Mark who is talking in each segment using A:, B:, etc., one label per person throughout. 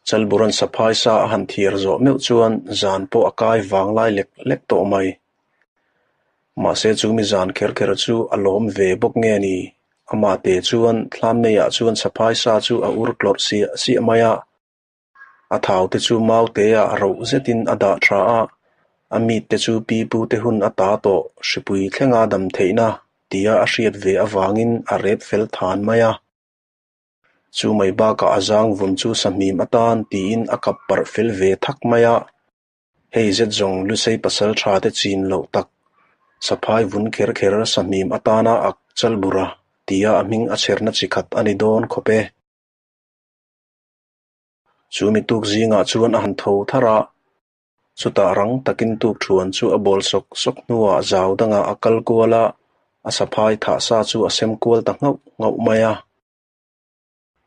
A: Chalburan saphai sa a han thiar zawh meuh chuan zan pawh a kai vang lai lek lek tawh mai. Mahse chu mi zan kher kher chu a lawm ve bawk nge ni? Amah te chuan thlam meiah chuan saphai sa chu a ur tlawrh siah siah mai a. A thau te chu mau teah roh zetin a dah tha a, a mit te chu pi pu te hun a ta tawh hripui thlenga dam theihna tia a hriat ve avangin a rep fel than mai a. Chu mai bakah a zang vun chu sahmim atan tiin a kap parh fel ve thak mai a. Hei zet zawng Lusei pasal tha te chin loh tak, saphai vun kher kher sahmim atana ak chalbura tia a hming a chherna chi khat a ni dawn khawp e. Chu mi tuk zingah chuan a han tho thar a, chutah rang takin tuk thuan chu a bawl sawk sawk hnuah zau dangah a kal kual a, a saphai thah sa chu a sem kual ta nghauh nghauh mai a.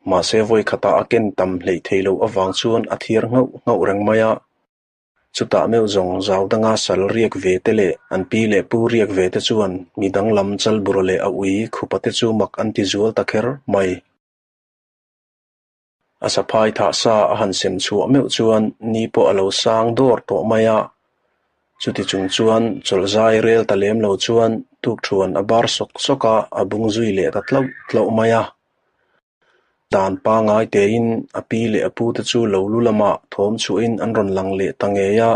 A: Mahse vawi khatah a ken tam hleih thei loh avang chuan a thiar nghauh nghauh reng mai a. Chutah meuh zawng zau danga sal riak ve te leh an pi leh pu riak ve te chuan mi danglam chalbura leh a ui khupa te chu mak an ti zual ta kher mai. A saphai thah sa a han sem chhuah meuh chuan ni pawh a lo sang dawr tawh mai a. Chuti chung chuan chawlh zai rel ta lem lo chuan tukthuan a bar sawk sawk a, a bung zui leh ta tlauh tlauh mai a. Dan pangai tein a pi leh a pute chu lo lu lamah thawm chhuahin an rawn lang leh ta ngei a.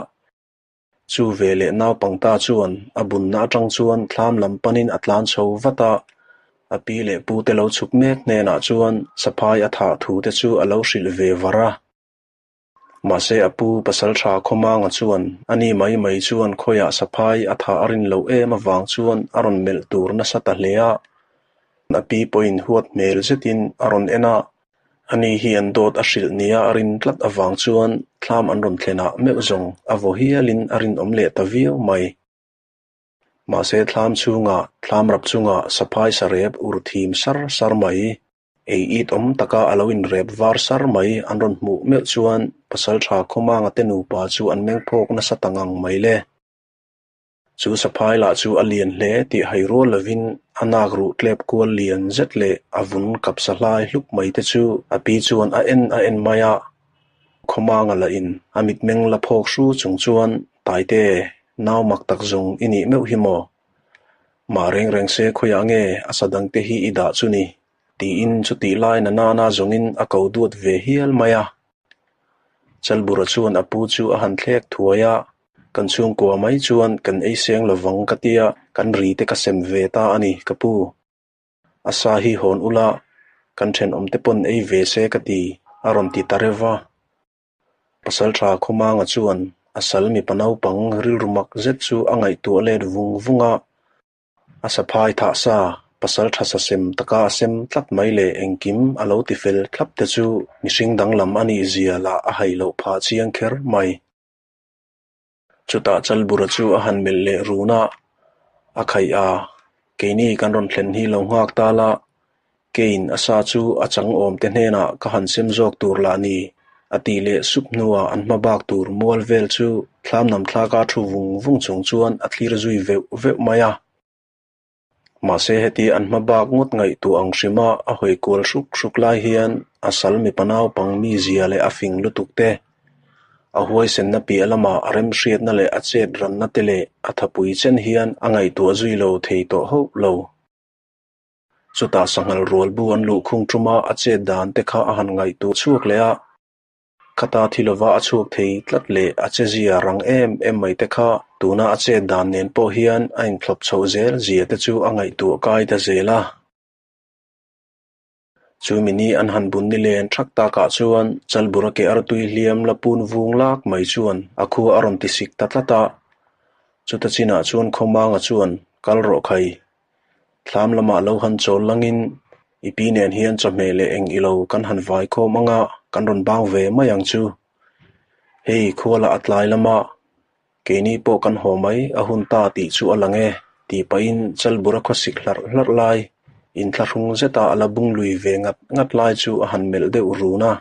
A: Chu veleh naupangta chuan a bunna atang chuan thlam lam panin a tlan chho vat a, a pi leh pute lo chhuk mek hnenah chuan saphai a thah thu te chu a lo hrilh ve var a. Mahse a pu Pasaltha Khawmanga chuan a ni mai mai chuan khawiah saphai a thah a rin loh em avang chuan a rawn melh tur nasa ta hle a. A pi pawhin huat hmel zetin a rawn en a, Ani hi an dawt a hrilh nia a rin tlat avang chuan thlam an rawn thlenah meuh zawng a vaw hialin a rinawm leh ta viau mai. Mahse thlam chhungah thlam rap chungah saphai sarep ur thim sar sar mai, ei it awm taka a lo inrep var sar mai an rawn hmuh meuh chuan Pasaltha Khawmanga te nupa chu an mengphawk nasa ta ngang mai le. Chu saphai lah chu a lian hle tih hai rual lovin a nak ruh tlep kual lian zet leh a vun kapsa hlai hlup mai te chu a pi chuan a en a en mai a. Khawmanga lah in a mitmeng la phawk hru chung chuan, Taite, nau mak tak zawng i nih meuh hi maw? Mah reng reng se khawiah nge a sa dangte hi i dah chu ni? tiin chutih lai na nana zawngin a ko duat ve hial mai a. Chalbura chuan a pu chu a han thlek thuai a, Kan chhungkua mai chuan kan ei seng lovang ka tia kan ri te ka sem ve ta a ni ka pu. A sa hi hawn ula, kan thenawm te pawn ei ve se ka ti, a rawn ti ta reuh va. Pasaltha Khawmanga chuan a sal mipa naupang rilru mak zet chu a ngaihtuah let vung vung a. A saphai thah sa, pasal tha sa sem taka a sem tlat mai leh engkim a lo ti fel thlap te chu mihring danglam a nih zia lah a haih loh phah chiang kher mai. Chutah Chalbura chu a han melh leh run a, a khaih a, keini kan rawn thlen hi lo nghak ta la, keiin a sa chu a chang awm te hnenah ka han sem zawk tur lah ni, a tih leh sup hnuah an hma bak tur mual vel chu thlam nam thlaka thu vung vung chung chuan a thlir zui veuh veuh mai a. Mahse heti an hma bak ngawt ngaihtuah ang hrima a hawi kual hruk hruk lai hian a sal mipa naupang mizia leh a fing lutuk te, a huaisenna piah lama a remhriatna leh a chet ranna te leh a thapui chen hian a ngaihtuah zui lo thei tawh hauh lo. Chutah sanghal rual bu an luh khung ṭuma a chet dan te kha a han ngaihtuah chhuak leh a. Khata thi lova a chhuak thei tlat leh a che zia rang em em mai te kha tuna a chet dan nen pawh hian a inthlawp chhoh zel zia te chu a ngaihtuah kai ta zel a. Chu mini an han bun ni len thak takah chuan Chalbura ke artui hliam la pun vung lak mai chuan a khua a rawn ti sik ta tlat a. Chuta chinah chuan Khawmanga chuan kal rawh khai. Thlam lamah lo han chawl langin i pi nen hian chawhmeh leh eng ilo kan han vai khawm anga kan rawn bang ve mai ang chu. Hei khuala a tlai lama keini pawh kan haw mai a hun ta tih chu a lang e tih pahin Chalbura khawsik hlarh hlarh lai inthlahrung zeta a la bung lui ve ngat ngat lai chu a han melh deuh run a.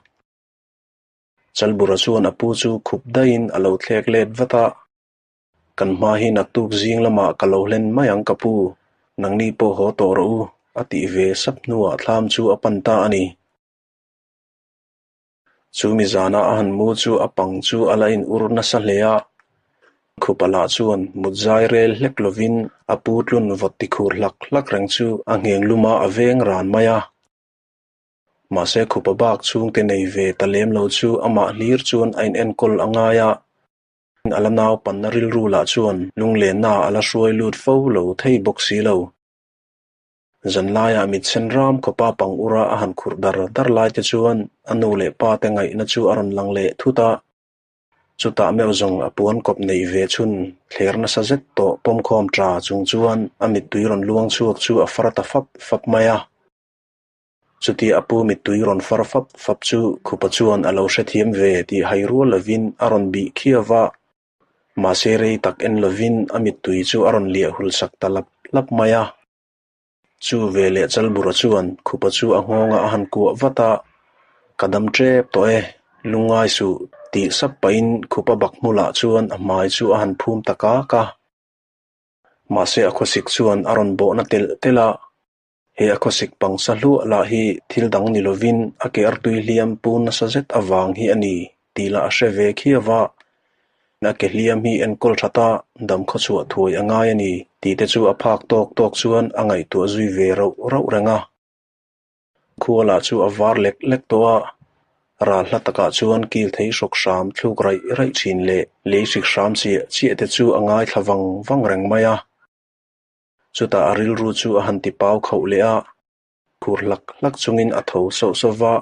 A: Chalbura chuan a pu chu khup daihin a lo thlek let vat a. Kan hma hi naktuk zing lamah ka lo hlen mai ang ka pu, nangni pawh haw tawh rawh u, a tih ve sap hnuah thlam chu a pan ta a ni. Chu mi zana a han mu chu a pang chu a la in ur nasa hle a. Khupa lah chuan mut zai rel hlek lovin a pu tlun vawt ti khur hlak hlak reng chu a ngheng lum a, a veng ran mai a. Mahse khupa bak chhungte nei ve ta lem lo chu amah hlir chuan a in enkawl a ngai a. A la naupanna rilru lah chuan lunglenna a la hruai lut fo lo thei bawk si lo. Zanlaiah mitsen ram khawpa pang ura a han khurh dar dar lai te chuan a nu leh pa te ngaihna chu a rawn lang leh thut a. Chutah meuh zawng a puan kawp neih ve chhun thler nasa zet tawh pawmkhawm ta chung chuan a mittui rawn luang chhuak chu a far ta fap fap mai a. Chutia a pu mittui rawn far fap fap chu Khupa chuan a lo hrethiam ve tih hai rual lovin a rawn bih khiau va. Mahse rei tak en lovin a mittui chu a rawn liah hul sak ta lap lap mai a. Chu veleh Chalbura chuan Khupa chu a nghawngah a han kuah vat a, Ka dam tep tawh e, lungngai suh tih sap pahin Khupa bak hmulah chuan a hmai chu a han phum ta kak a. Mahse a khawsik chuan a rawn bawhna telh telh a, he a khawsik pangsa hluah lah hi thil dang ni lovin a ke artui hliam pun nasa zet avang hi a ni tih lah a hre ve khiau a. A ke hliam hi enkawl that a, dam khawchhuah thuai a ngai a ni tih te chu a phak tawk tawk chuan a ngaihtuah zui ve rauh rauh reng a. Khua lah chu a var lek lek tawh a, ral hla takah chuan kil thei hrawk hram thluk raih raih thin leh lei hrik hram chiah chiah te chu a ngaithla vang vang reng mai a. Chutah a rilru chu a han ti pau khauh leh a. Khur hlak hlak chungin a tho sauh sauh va,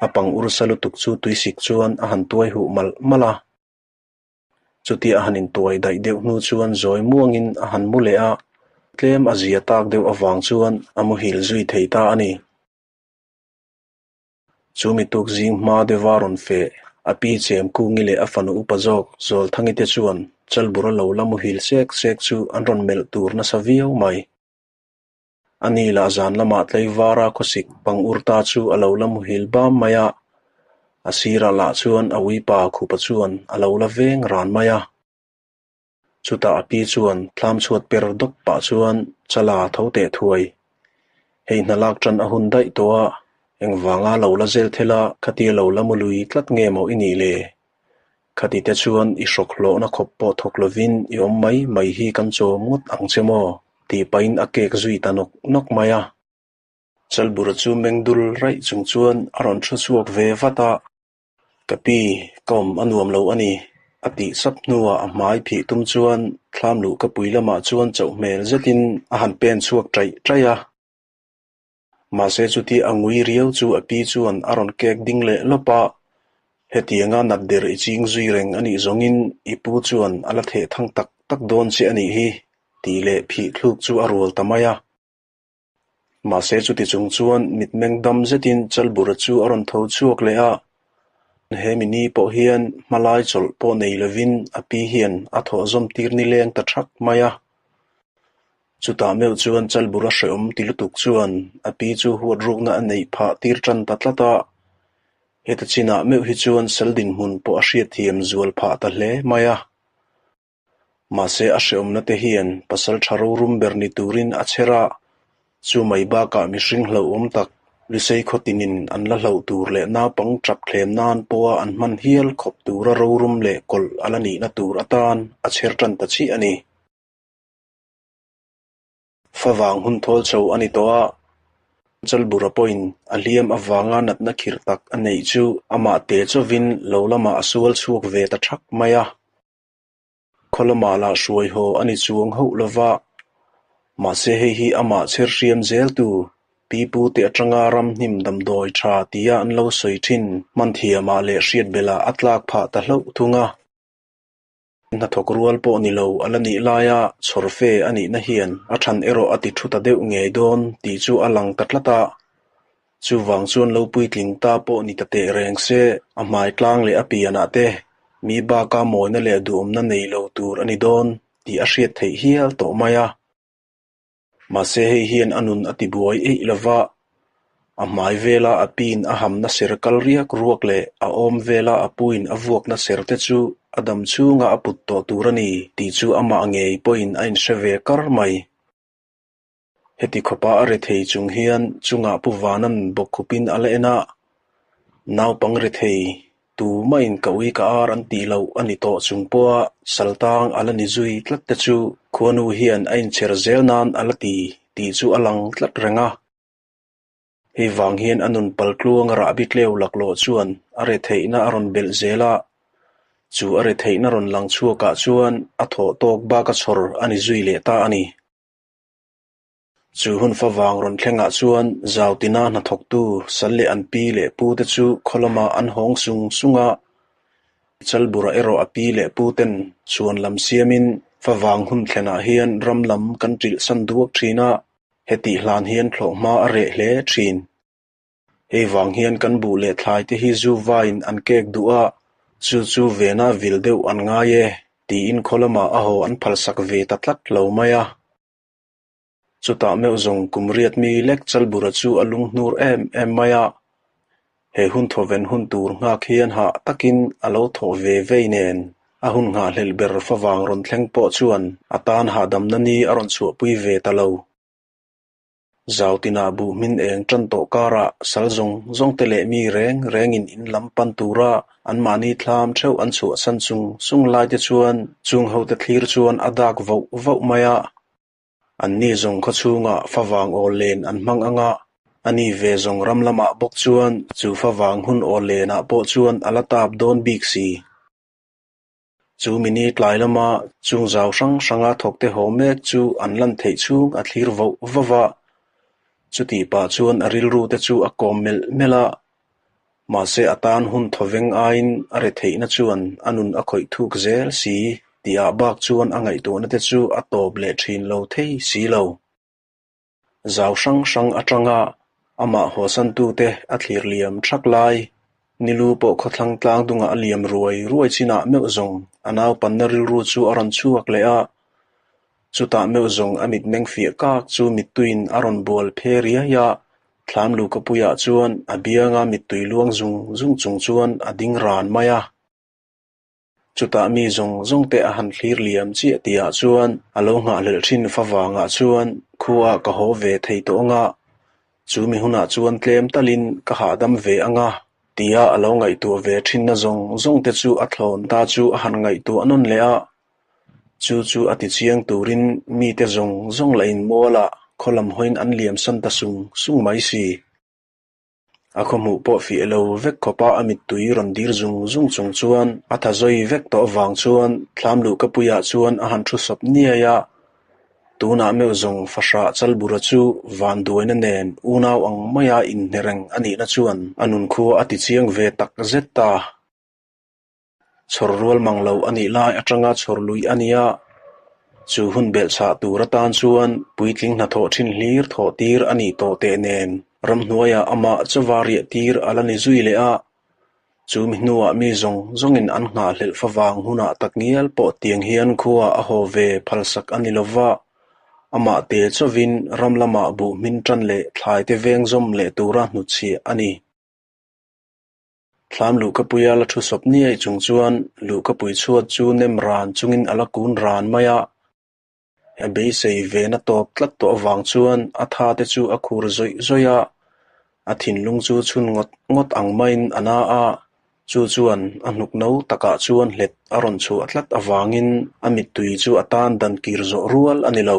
A: a pang ursa lutuk chu tuisik chuan a han tuai huh malh malh a. Chutia a han intuai daih deuh hnu chuan zawi muangin a han mu leh a, tlem a zia tak deuh avang chuan a muhil zui thei ta a ni. Chu mi tuk zing hma deuha rawn feh a pi chem kungi leh a fanu upa zawk Zawlthangi te chuan Chalbura lo la muhil sek sek chu an rawn melh tur nasa viau mai. A ni lah zan lamah tleivara khawsik pang ur ta chu a lo la muhil bam mai a, a sirah lah chuan a uipa khupa chuan a lo la veng ran mai a. Chutah a pi chuan thlam chhuat per dawp pah chuan Chala tho teh thuai. Hei hna lak tan a hun daih tawh a, engvanga lo la zel thela khatia lo la mu lui tlat nge maw i nih le? Khati te chuan i hrawk hlawhna khawp pawh thawk lovin i awm mai mai hi kan chawm ngawt ang che maw? tih pahin a kek zui ta nawk nawk mai a. Chalbura chu meng dul raih chung chuan a rawn thu chhuak ve vat a, Ka pi, ka awm a nuam lo a ni, a tih sap hnuah a hmai phih tum chuan thlam luh ka pui lamah chuan chauh hmel zetin a han pen chhuak ṭaih ṭaih a. Mahse chuti a ngui riau chu a pi chuan a rawn kek ding leh lawp a, hetianga nat der i ching zui reng a nih zawngin i pu chuan a la theh thang tak tak dawn che a nih hi, tih leh phih thluk chu a rual ta mai a. Mahse chuti chung chuan mitmeng dam zetin Chalbura chu a rawn tho chhuak leh a, he mi ni pawh hian hmalai chawlh pawh nei lovin a pi hian a thawh zawm tir nileng ta thak mai a. Chutah meuh chuan Chalbura hrehawm ti lutuk chuan a pi chu huat rukna a neih phah tir tan ta tlat a, heta chinah meuh hi chuan sal dinhmun pawh a hriatthiam zual phah ta hle mai a. Mahse a hrehawmna te hian pasal tha rorum ber ni turin a chher a, chu mai bakah mihring hlauhawm tak Lusei khawtinin an la hlauh tur leh naupang tap thlem nan pawha an hman hial khawp tura rorum leh kawlh a la nihna tur atan a chher tan ta chiah a ni. Favang hun thawl chho a ni tawh a, Chalbura pawhin a hliam avanga natna khirh tak a neih chu amah te chawvin lo lamah a sual chhuak ve ta thak mai a. Khaw lamah lah hruai haw a ni chuang hauh lova, mahse hei hi amah chher hriam zeltu pipu te atanga ramhnim damdawi tha tia an lo sawi thin hmanthiamah leh hriatbelh ah a tlak phah ta hlauh thung a. Hnathawk rual pawh ni lo a la nih laia chhawr fe a nihna hian a than erawh a ti thu ta deuh ngei dawn tih chu a lang ta tlat a. Chuvang chuan lo puitling ta pawh ni ta teh reng se, a hmai tlang leh a pianah te mi baka mawina leh duhawmna nei lo tur a ni dawn tih a hriat theih hial tawh mai a. Mahse hei hian a nun a ti buai eih lo va, a hmai vela a piin a hamna ser kal riak ruak leh a awm vela a puin a vuakna ser te chu a dam chhunga a put tawh tur a ni tih chu amah ngei pawhin a inhre ve kar mai. Heti khawpa a rethei chung hian chungah Pu Vanan bawkkhupin a la en a, naupang rethei. Tumahin ka ui ka ar an tih loh a ni tawh chung pawha saltang a la ni zui tlat te chu khuanu hian a inchher zel nan a la ti tih chu a lang tlat reng a. Hei vang hian a nun paltluang a rahbi tleu laklawh chuan a retheihna a rawn belh zel a, chu a retheihna rawn lang chhuakah chuan a thawh tawk bak a chhawr a ni zui leh ta a ni. Chu hun favang rawn thlengah chuan Zautina hnathawktu sal leh an pi leh pu te chu khaw lamah an hawng sung sung a, Chalbura erawh a pi leh pu ten chhuan lam siamin favang hun thlenah hian ram lam kan ṭilh san duak ṭhin a, hetih hlan hian thlawhhma a reh hle ṭhin. Hei vang hian kan buh leh thlai te hi zu vaiin an kek duh a, chu chu vena vil deuh an ngai e, tiin khaw lamah a haw an phalsak ve ta tlat lo mai a. Chutah meuh zawng kum riat mi lek Chalbura chu a lung hnur em em mai a, he hun thawven hun tur nghak hian hah takin a lo thawh ve vei nen a hun nghahhlelh ber favang rawn thleng pawh chuan a tan hahdamna ni a rawn chhuahpui ve ta lo. Zautinah buh hmin eng tan tawh karah sal zawng zawng te leh mi reng rengin in lam pan tura anmahni thlam theuh an chhuahsan chung chung lai te chuan chung hote thlir chuan a dak voh voh mai a. Anni zawng khaw chhungah favang awl len an hmang ang a, ani ve zawng ram lamah bawk chuan chu favang hun awl lenah pawh chuan a la tap dawn bik si. Chu mini tlai lama chung zau hrang hranga thawkte haw mek chu an lan theih chhung a thlir voh voh a, chutih pah chuan a rilru te chu a kawm melh melh a, mahse a tan hun thawveng aiin a retheihna chuan a nun a khawih thuk zel si tihah bak chuan a ngaihtuahna te chu a tawp leh thin lo thei si lo. Zau hrang hrang atanga amah hawsantute a thlir liam thak lai, nilu pawh khawthlang tlang dungah a liam ruai ruai chinah meuh zawng a naupanna rilru chu a rawn chhuak leh a. Chutah meuh zawng a mitmeng fiah kak chu mittuiin a rawn bual phe riai a, thlam lukapuiah chuan a bianga mittui luang zung zung chung chuan a ding ran mai a. Chutah mi zawng zawng te a han thlir liam chiah tihah chuan a lo nghahhlelh thin favangah chuan khuaah ka haw ve thei tawh ang a, chu mi hunah chuan tlem talin ka hahdam ve ang a tia a lo ngaihtuah ve thinna zawng zawng te chu a thlawn ta chu a han ngaihtuah nawn leh a. Chu chu a ti chiang turin mite zawng zawng la inmualah khaw lam hawiin an liamsan ta sung sung mai si. A khawhmuh pawh fiah lo vek khawpa a mittui rawn dir zung zung chung chuan a tha zawi vek tawh avang chuan thlam luhkapuiah chuan a han thu sawp niai a. Tunah meuh zawng fahrah Chalbura chu vanduaina nen unau ang maia inhne reng a nihna chuan a nunkhua a ti chiang ve tak zet ta. Chhawr rual mang lo a nih lai atanga chhawr lui a nia, chu hun belhchhah tur atan chuan puitling hnathawh thin hlir thawh tir a nih tawh teh nen ramhnuaiah amah chauva riah tir a la ni zui leh a. Chu mi hnuah mi zawng zawngin an nghahhlelh favang hunah takngial pawh tiang hian khua a haw ve phalsak a ni lova, amah te chauhin ram lamah buh hmin tan leh thlai te veng zawm leh tura hnutchhiah a ni. Thlam luhkapuia la thu sawp niai chung chuan luhkapui chhuat chu nem ran chungin a la kun ran mai a. A beisei vena tawp tlat tawh avang chuan a tha te chu a khur zawih zawih a, a thinlung chu chhun ngawt ngawt ang maiin a na a, chu chuan a hnuk no takah chuan hlet a rawn chhuah tlat avangin a mittui chu a tan dan kir zawh rual a ni lo.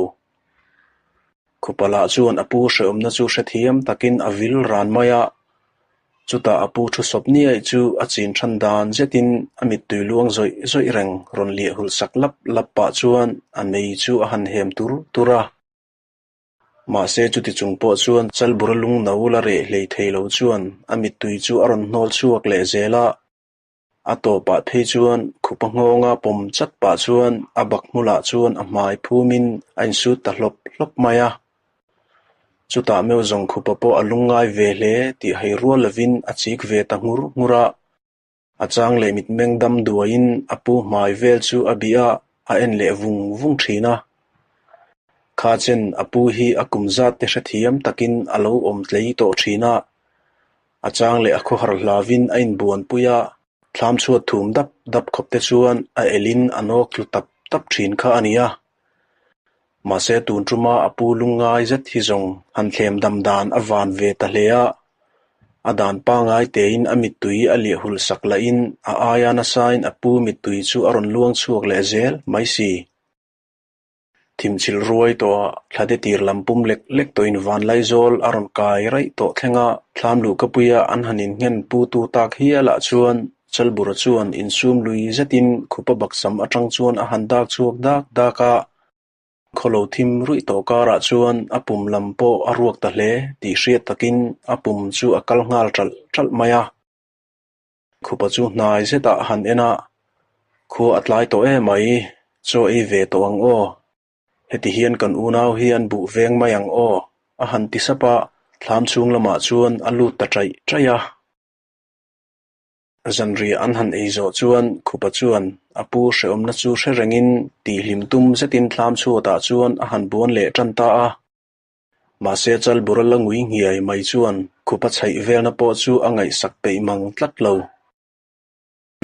A: Khupalah chuan a pu hrehawmna chu hrethiam takin a vil ran mai a, chutah a pu thu sawp niaih chu a chin than dan zetin a mittui luang zawih zawih reng rawn liah hulh sak lap lap pah chuan a mei chu a han hem tur tur a. Mahse chuti chung pawh chuan Chalbura lung no la reh hlei thei lo chuan a mittui chu a rawn hnawl chhuak leh zel a. A tawpah phei chuan khupa nghawnga pawm chat pah chuan a bak hmulah chuan a hmai phumin a insut ta hlawp hlawp mai a. Chutah meuh zawng khupa pawh a lungngai ve hle tih hai rual lovin a chik ve ta nghur nghur a. A chang leh mitmeng dam duaiin a pu hmai vel chu a bih a, a en leh vung vung thin a. Kha chen a pu hi a kum zat te hrethiam takin a lo awm tlei tawh thin a. A chang leh a khawhar hlavin a inbuanpui a, thlam chhuat thum dap dap khawp te chuan a elin a nawk tlu tap tap thin kha a ni a. Mahse tun tuma a pu lungngai zet hi zawng han thlem dam dan a van ve ta hle a. A dan pangai tein a mittui a liah hul sak lahin a aia nasain a pu mittui chu a rawn luang chhuak leh zel mai si. Thimchhilh ruai tawhah thlade tir lam pum lek lek tawhin Vanlaizawl a rawn kai raih tawh thleng a, thlam luhkapuia an han innghen putu tak hialah chuan Chalbura chuan insum lui zetin khupa baksam atang chuan a han dak chhuak dak dak a. Khawlo thim ruih tawh karah chuan a pum lam pawh a ruak ta hle tih hriat takin a pum chu a kal nghal ṭalh ṭalh mai a. Khupa chu hnai zetah a han en a, Khua a tlai tawh em mai, chaw ei ve tawh ang aw. Heti hian kan unau hian buh veng mai ang aw, a han ti sap a, thlam chhung lamah chuan a lut ta ṭaih ṭaih a. Zanriah an han ei zawh chuan Khupa chuan a pu hrehawmna chu hre rengin tihhlim tum zetin thlam chhuatah chuan a han buan leh tan ta a. Mahse Chalbura la ngui nghiai mai chuan Khupa chhaih velna pawh chu a ngaihsak peih mang tlat lo.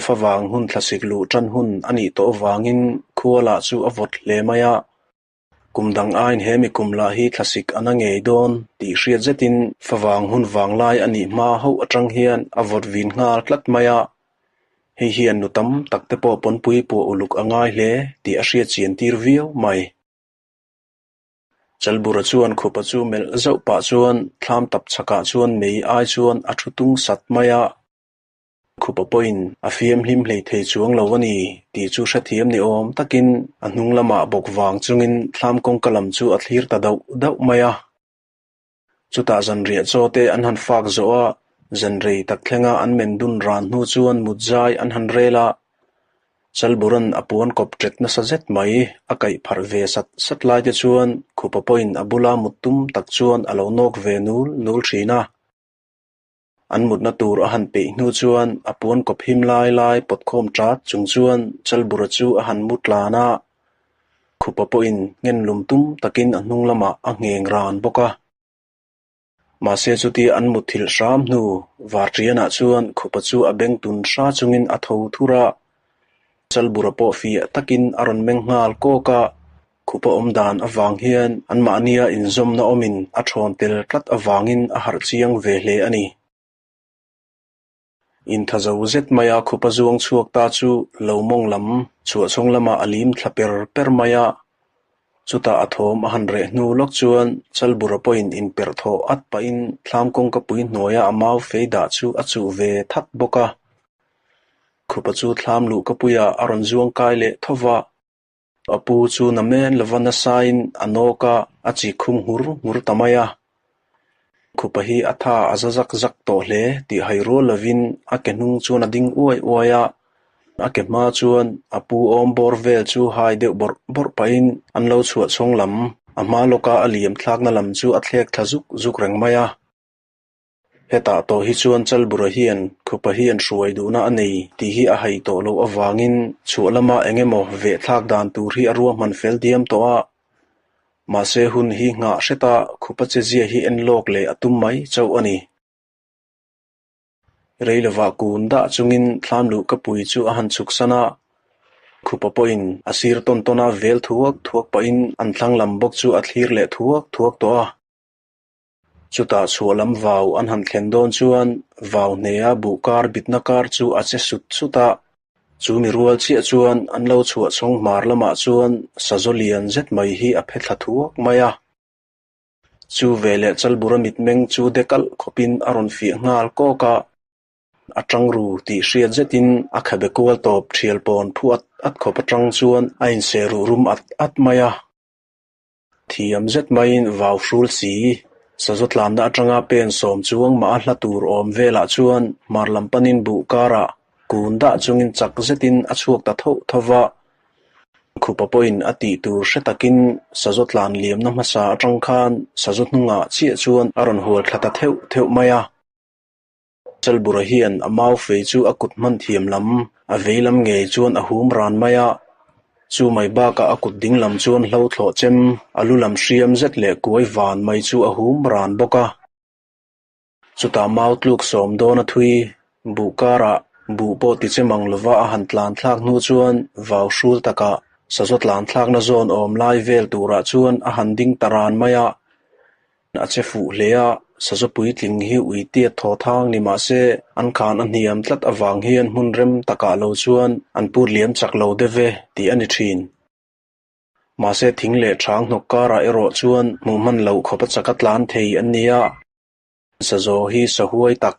A: Favang hun thlasik luh tan hun a nih tawh avangin khua lah chu a vawt hle mai a. Kum dang aiin he mi kum lah hi thlasik a na ngei dawn tih hriat zetin favang hun vanglai a nih hma hauh atang hian a vawt vin nghal tlat mai a. Hei hian nu tam tak te pawh pawnpui puah uluk a ngai hle tih a hriat chian tir viau mai. Chalbura chuan khupa chu melh zauh pah chuan thlam tap chhakah chuan mei ai chuan a thu tung sat mai a. Khupa pawhin a fiam hlim hlei thei chuang lo a ni tih chu hrethiam ni awm takin a hnung lamah bawk vang chungin thlam kawngka lam chu a thlir ta dauh dauh mai a. Chutah zanriah chaw te an han fak zawh a, zan rei tak thlenga an men dun ran hnu chuan mut zai an han rel a. Chalburan a puan kawp ṭet nasa zet mai a kaih pharh ve sat sat lai te chuan Khupa pawhin a bula mut tum tak chuan a lo nawk ve nul nul ṭhin a. An mutna tur a han peih hnu chuan a puan kawp him lai lai pawt khawm ṭat chung chuan Chalbura chu a han mu tlan a, Khupa pawhin nghen lum tum takin a hnung lamah a ngheng ran bawk a. Mahse chutia an mutthilh hram hnu Varṭianah chuan Khupa chu a beng tun hra chungin a tho thur a, Chalbura pawh fiah takin a rawn meng nghal kawk a, Khupa awm dan avang hian anmahnia inzawmna awmin a thawn tel tlat avangin a harh chiang ve hle a ni. Inthazo zet maia khupa zuang chhuak ta chu lo mawng lam chhuahchhawng lamah a lim thla per per mai a. Chutah a thawm a han reh hnu lawk chuan Chalbura pawhin inperh thawh at pahin thlam kawngka pui hnuaia a mau fei dah chu a chuh ve that bawk a. Khupa chu thlam luhkapuiah a rawn zuang kai leh tho va. A pu chu na men lova nasain a nawk a, a chi khum nghur nghur ta mai a. Khupa hi a tha a za zak zak tawh hle tih hai rual lovin a ke hnung chuan a ding uai uai a. A ke hma chuan a pu awm bawr vel chu hai deuh bawrh bawrh pahin an lo chhuah chhawng lam, a hma lawka a liam thlakna lam chu a thlek thla zuk zuk reng mai a. Hetah tawh hi chuan Chalbura hian khupa hian hruai duhna a nei tih hi a hai tawh loh avangin chhuah lama eng emaw vehthlak dan tur hi a ruahman fel diam tawh a. Mahse hun hi nghah hreta khupa chezia hi en lawk leh a tum mai chauh a ni. Rei lovah kun dah chungin thlam luh ka pui chu a han chhuk san a, khupa pawhin a sir tawn tawn a vel thuak thuak pahin an thlang lam bawk chu a thlir leh thuak thuak tawh a. Chutah chhuah lam vau an han thlen dawn chuan vau hneha buh kar bitna kar chu a che sut sut a, chu mi rual chiah chuan an lo chhuah chhawng hmar lamah chuan sazaw lian zet mai hi a phe thla thuak mai a. Chu veleh Chalbura mitmeng chu dekalh khawpin a rawn fiah nghal kawk a, a tang ru tih hriat zetin a khabe kual tawp thial pawn phu at at khawp atang chuan a inseh ruh rum at at mai a. Thiam zet maiin vau hrul si, sazaw tlanna atanga pen sawm chuang mah a hla tur awm velah chuan hmar lam panin buh karah kun dah chungin chak zetin a chhuak ta tho tho va. Khupa pawhin a tih tur hre takin sazaw tlan liamna hmasa atang khan sazaw hnungah chiah chuan a rawn hual thla ta theuh theuh mai a. Chalbura hian a mau fei chu a kut hman thiam lam, a vei lam ngei chuan a hum ran mai a. Chu mai bakah a kut ding lam chuan hlo thlawh chem, a lu lam hriam zet leh kuai van mai chu a hum ran bawk a. Chutah mau tluk sawm dawn a thui, buh karah buh pawh ti che mang lova a han tlan thlak hnu chuan vau hrul takah sazaw tlan thlakna zawn awm lai vel turah chuan a han ding ta ran mai a. A che fuh hle a, Sazaw puitling hi uitiat thaw thang ni mah se an khan a hniam tlat avang hian hmun rem takah lo chuan an put liam chak lo deuh e tih a ni thin. Mahse thing leh thang hnawk karah erawh chuan hmuh hman loh khawp a chak a tlan thei an ni a. Sazaw hi sahuai tak,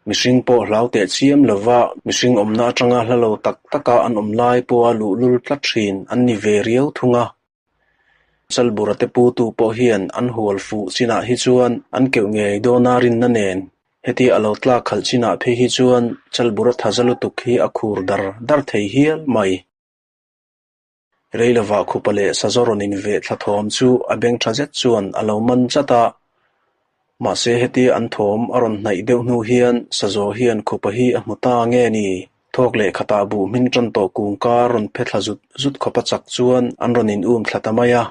A: mihring pawh hlau teh chiam lova mihring awmna atanga hla lo tak taka an awm lai pawha luhlul tlat thin an ni ve riau thung a. Chalbura te putu pawh hian an hual fuh chinah hi chuan an keuh ngei dawn a rinna nen, hetia a lo tlak khalh chinah phei hi chuan Chalbura thaza lutuk hi a khur dar dar thei hial mai. Reilovah khupa leh sazaw rawn inveh thla thawm chu a beng tha zet chuan a lo man chat a. Mahse hetia an thawm a rawn hnaih deuh hnu hian sazaw hian khupa hi a hmu ta nge ni? Thawk leh khatah buh hmin tan tawh kung kar rawn phe thla zut zut khawpa chak chuan an rawn in um thla ta mai a.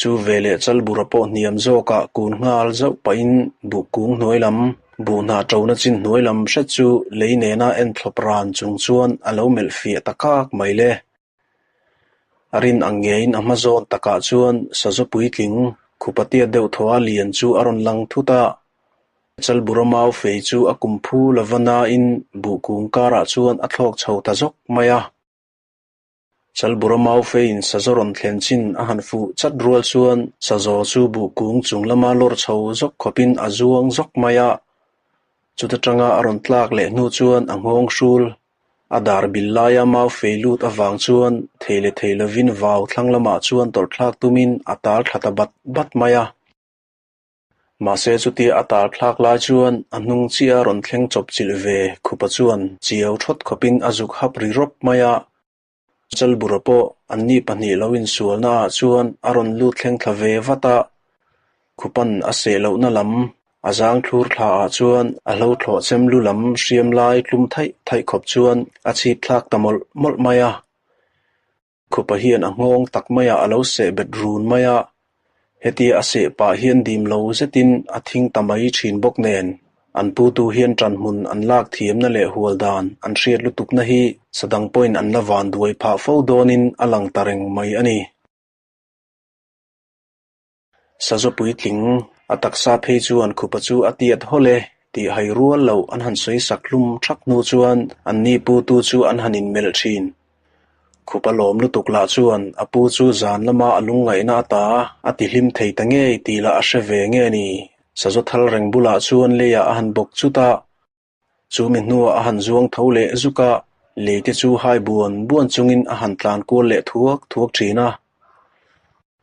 A: Chu veleh Chalbura pawh hniam zawkah kun nghal zauh pahin buh kung hnuai lam, buh hna ṭona chin hnuai lam hret chu lei nena en thlawp ran chung chuan a lo melh fiah ta kak mai le. A rin ang ngeiin a hma zawn takah chuan sazaw puitling khupa tiat deuh thaw a lian chu a rawn lang thut a. Chalbura mau fei chu a kum phu lova nain buh kung karah chuan a thlawk chho ta zawk mai a. Chalbura mau feiin sazaw rawn thlen chin a han fuh chat rual chuan sazaw chu buh kung chung lama lawr chho zawk khawpin a zuang zawk mai a. Chuta tanga a rawn tlak leh hnu chuan a nghawng hrul. A dar bil laia mau fei lut avang chuan thei leh thei lovin vau thlang lamah chuan tawlh thlak tumin a tal thla ta bat bat mai a. Mahse chutia a tal thlak lai chuan a hnung chiah a rawn thleng chawp chilh ve khupa chuan chiau thawt khawpin a zuk hap ri rawp mai a. Chalbura pawh anni pahnih lo insualna ah chuan a rawn lut thleng thla ve vat a. Khupan a seh lohna lam a zang thlur thla ah chuan a hlo thlawh chem lu lam hriam lai tlum thaih thaih khawp chuan a chhip thlak ta mawlh mawlh mai a. Khupa hian a nghawng tak maiah a lo seh bet run mai a, hetia a seh pah hian dim lo zetin a thing ta mai thin bawk nen, an putu hian ṭanhmun an lak thiamna leh hual dan an hriat lutukna hi sadang pawhin an la van duai phah fo dawnin a lang ta reng mai a ni. Sazaw puitling a taksa phei chuan khupa chu a tiat hawlh e tih hai rual loh an han sawi sak hlum thak hnu chuan anni putu chu an han inmelh thin. Khupa lawm lutuk lah chuan a pu chu zan lama a lungngaihna ata a ti hlim thei ta ngei tih lah a hre ve nge ni. Sazaw thal reng bulah chuan leiah a han bawk chut a, chu mi hnuah a han zuang tho leh zuk a, lei te chu hai buan buan chungin a han tlan kual leh thuak thuak thin a.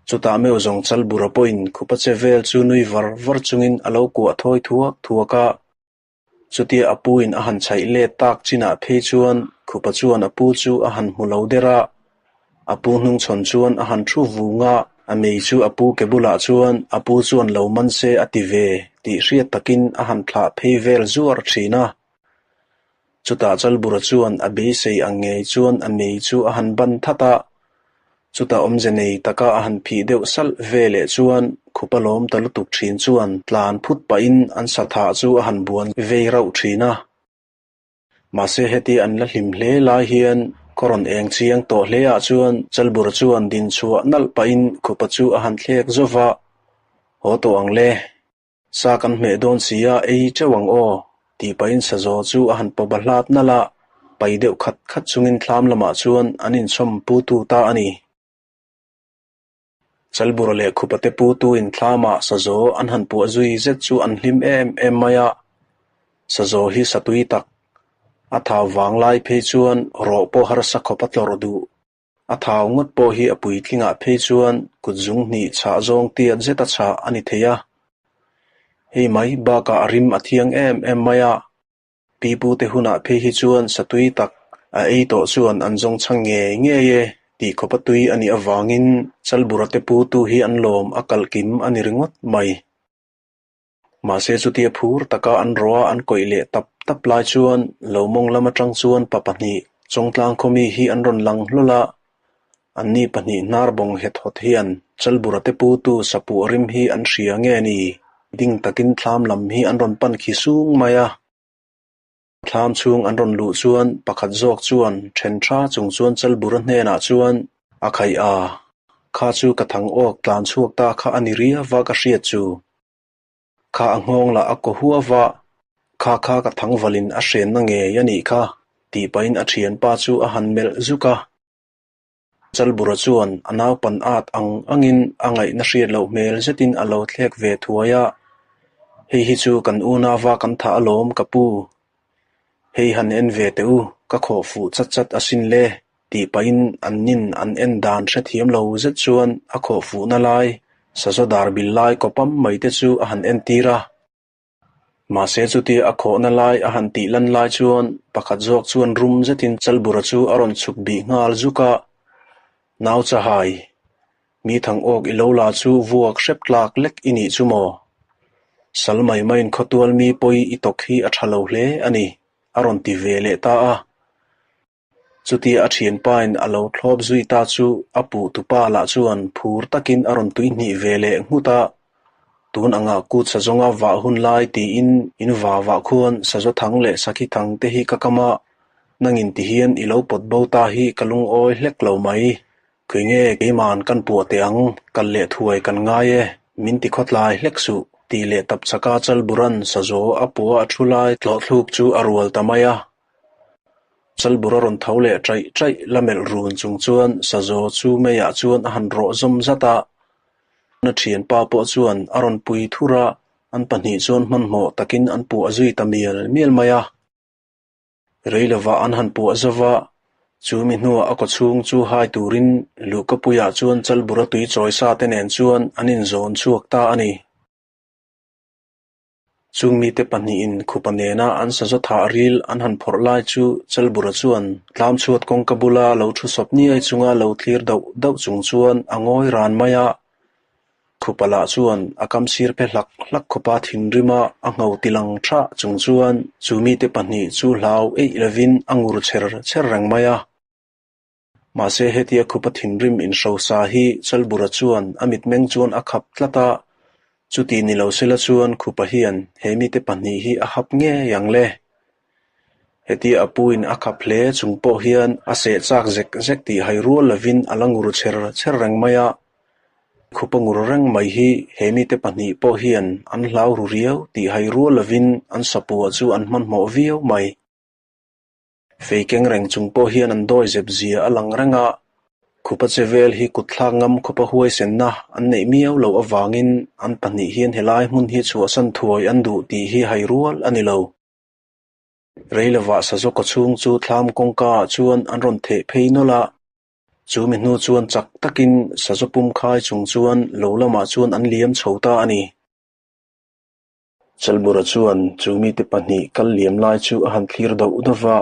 A: Chutah meuh zawng Chalbura pawhin khupa che vel chu nui var var chungin a lo kuah thawi thuak thuak a. Chutia a puin a han chhaih let tak chinah phei chuan khupa chuan a pu chu a han hmu lo der a. A pu hnungchhawn chuan a han thu vung a, a mei chu a pu ke bulah chuan a pu chuan lo man se a ti ve tih hriat takin a han thlah phei vel zuar thin a. Chutah Chalbura chuan a beisei ang ngei chuan a mei chu a han ban that a, chutah awmze nei taka a han phih deuh salh ve leh chuan khupa lawm ta lutuk thin chuan tlan phut pahin an sathah chu a han buan vei rauh thin a. Mahse heti an la hlim hle lai hian khaw rawn eng chiang tawh hle ah chuan Chalbura chuan din chhuah nalh pahin khupa chu a han thlek zauh va, Haw tawh ang le. Sa kan hmeh dawn si a, ei teuh ang aw, tih pahin sazaw chu a han pawp a hlat nalh a, pai deuh khat khat chungin thlam lamah chuan an inchhawm putu ta a ni. Chalbura leh Khupate putuin thlamah sazaw an han puah zui zet chu an hlim em em mai a, sazaw hi satui tak, a thau vang lai phei chuan rawh pawh harsa khawp a tlawrh duh. A thau ngawt pawh hi a puitlingah phei chuan kut zung hnih chhah zawng tiat zeta chhah a ni thei a. Hei mai bakah a rim a thiang em em mai a, pipute hunah phei hi chuan satui tak a ei tawh chuan an zawng chhang ngei ngei e tih khawpa tui a nih avangin Chalbura te putu hi an lawm a kalh kim a ni ringawt mai. Mahse chutia phur taka an rawh a an kawih leh tap tap lai chuan lo mawng lam atang chuan pa pahnih Chawngtlang khawmi hi an rawn lang hlawl a, anni pahnih hnar bawng het hawt hian Chalbura te putu sapuh rim hi an hria nge ni? Ding takin thlam lam hi an rawn pan khi sung mai a. Thlam chhung an rawn luh chuan pakhat zawk chuan then tha chung chuan Chalbura hnenah chuan a khaih a, Kha chu ka thang awk tlan chhuak ta kha a ni riau va ka hriat chu. Kha a nghawng lah a kaw huau va, Kha kha ka thangvalin a hrenna ngei a nih kha, tih pahin a thianpa chu a han melh zuk a. Chalbura chuan a naupan at ang angin a ngaihna hriat loh hmel zetin a lo thlek ve thuai a, Hei hi chu kan unauva kan thah alawm ka pu. Hei han en ve teh u, ka khawh fuh chat chat asin le, tih pahin an nin an en dan hrethiam lo zet chuan a khawh fuhna lai sazaw dar bil lai kawpam mai te chu a han entir a. Mahse chutia a khawhna lai a han tih lan lai chuan pakhat zawk chuan rum zetin Chalbura chu a rawn chhuk bih nghal zuk a, Nau chahai, mi thang awk i lo la chu vuak hrep tlak lek i nih chu maw? Sal mai maiin khawtual mi pawi i tawk hi a tha lo hle a ni, a rawn ti ve leh ta a. Chutia a thianpain a lo thlawp zui ta chu a puh tupa lah chuan phur takin a rawn tuihnih ve leh nghut a, tun angah kut sazawnga vah hun lai tiin in va vah khuan sazaw thang leh sakhi thang te hi ka kam a, nangin ti hian i lo pawt bo ta hi ka lungawi hlek lo mai. Khawi nge keiman kan puah teh ang, kal leh thuai kan ngai e, min ti khawtlai hlek suh, tih leh tapchhaka Chalburan sazaw a puah a thu lai tlawhthluk chu a rual ta mai a. Chalbur a rawn tho leh ṭaih ṭaih la melh run chung chuan sazaw chu meiah chuan a han rawh zawm zat a. A ṭhianpa pawh chuan a rawn pui thur a, an pahnih chuan hmanhmawh takin an puah zui ta mial mial mai a. Rei lovah an han puah zo va, chu mi hnuah a kawchhung chu hai turin luhkapuiah chuan Chalbura tui chawi sa te nen chuan an inzawn chhuak ta a ni. Chung mite pahnihin khupa nena an sazaw thah ril an han phawrh lai chu Chalbura chuan tlamchhuat kawngka bula lo thu sawp niai chunga lo thlir dauh dauh chung chuan a ngawi ran mai a. Khupa lah chuan a kam sir phe hlak hlak khawpa thinrima a ngho tilang thah chung chuan chu mite pahnih chu hlau eih lovin a ngur chher chher reng mai a. Mahse hetia khupa thinrim inhrosa hi Chalbura chuan a mitmeng chuan a khap tlat a, chuti ni lo sela chuan khupa hian he mite pahnih hi a hap ngei ang le. Hetia a puin a khap hle chung pawh hian a seh chak zek zek tih hai rual lovin a la ngur chher chher reng mai a. Khupa ngur reng mai hi he mite pahnih pawh hian an hlau ru riau tih hai rual lovin an sapuah chu an hmanhmawh viau mai. Fei keng reng chung pawh hian an dawi zep zia a lang reng a, khupa che vel hi kut thlak ngam khawpa huaisenna an neih miau loh avangin an pahnih hian helai hmun hi chhuahsan thuai an duh tih hi hai rual a ni lo. Rei lovah sazaw kawchhung chu thlam kawngka ah chuan an rawn theh phei nawlh a, chu mi hnu chuan chak takin sazaw pum khai chung chuan lo lamah chuan an liam chho ta a ni. Chalbura chuan chu mite pahnih kal liam lai chu a han thlir dauh dauh va,